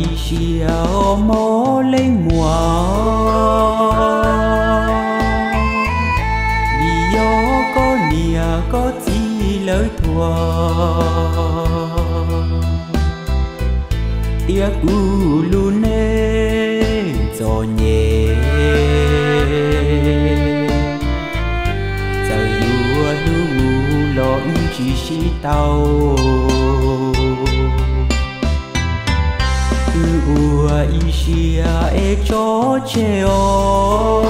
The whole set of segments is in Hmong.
Ib siab mob leej muam, vim yog koj niam koj txiv lawv thuam, thiab kuv lub neej txom nyem. Txawm yuav hlub mus los wb tsis sib tau. Wb ua ib siab es tso tseg os,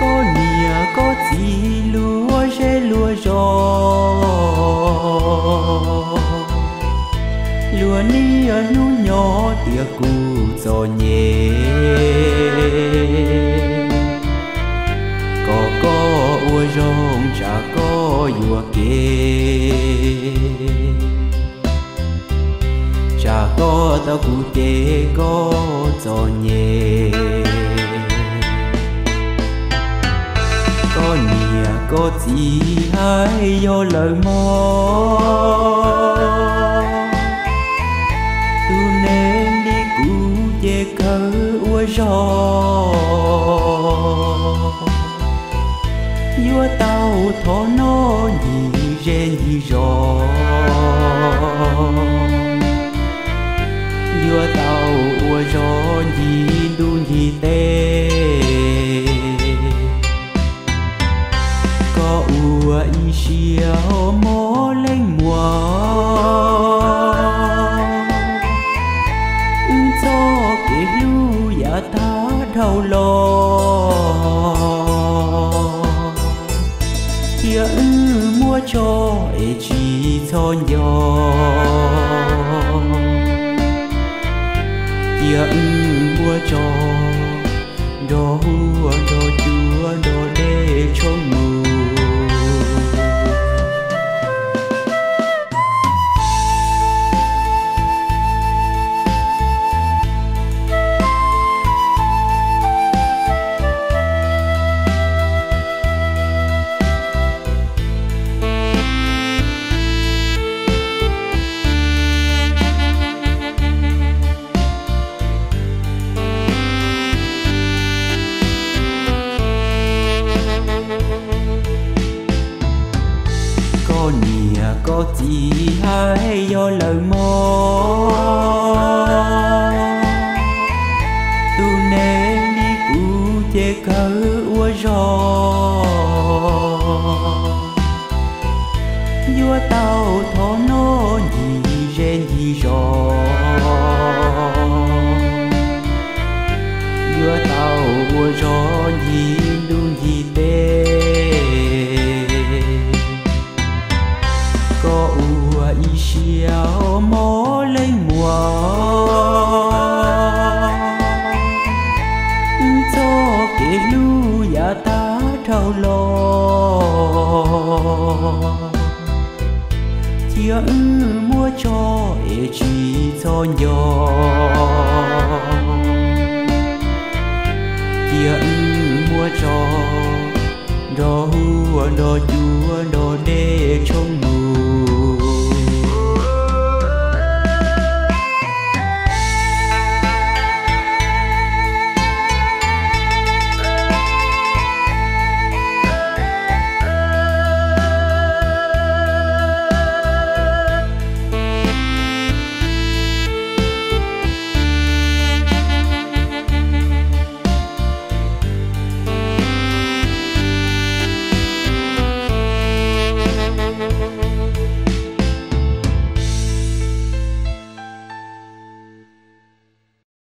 koj niam koj txiv luag zej luag zos, luag niaj hnub nyob tias kuv txom nyem, kom koj ua zoo tsam koj yuam kev, tsam koj tau kuv ces koj txom nyem. Koj niam koj txiv hais yog lawv mog, tus neeg li kuv ces kawg ua zog, yuav tau thov noj ncig zej ncig zos, yuav tau ua zog ncig ntuj ncig teb. Koj ua ib siab mob leej muam, wb txoj kev hlub yav tag dhau los, cia wb muab tso es tsis txhob nco, cia wb muab tso nrog huab nrog cua nrog dej tshoob mus. Koj niam koj txiv hais yog lawv mog, tus neeg li kuv ces kawg ua zog, yuav tau thov noj ncig zej ncig zos, yuav tau ua zog ncig ntuj ncig teb. Koj ua ib siab mob leej muam, wb txoj kev hlub yav tag dhau los, cia wb muab tso es tsis txhob nco, cia wb muab tso nrog huab nrog cua nrog dej tshoob mus.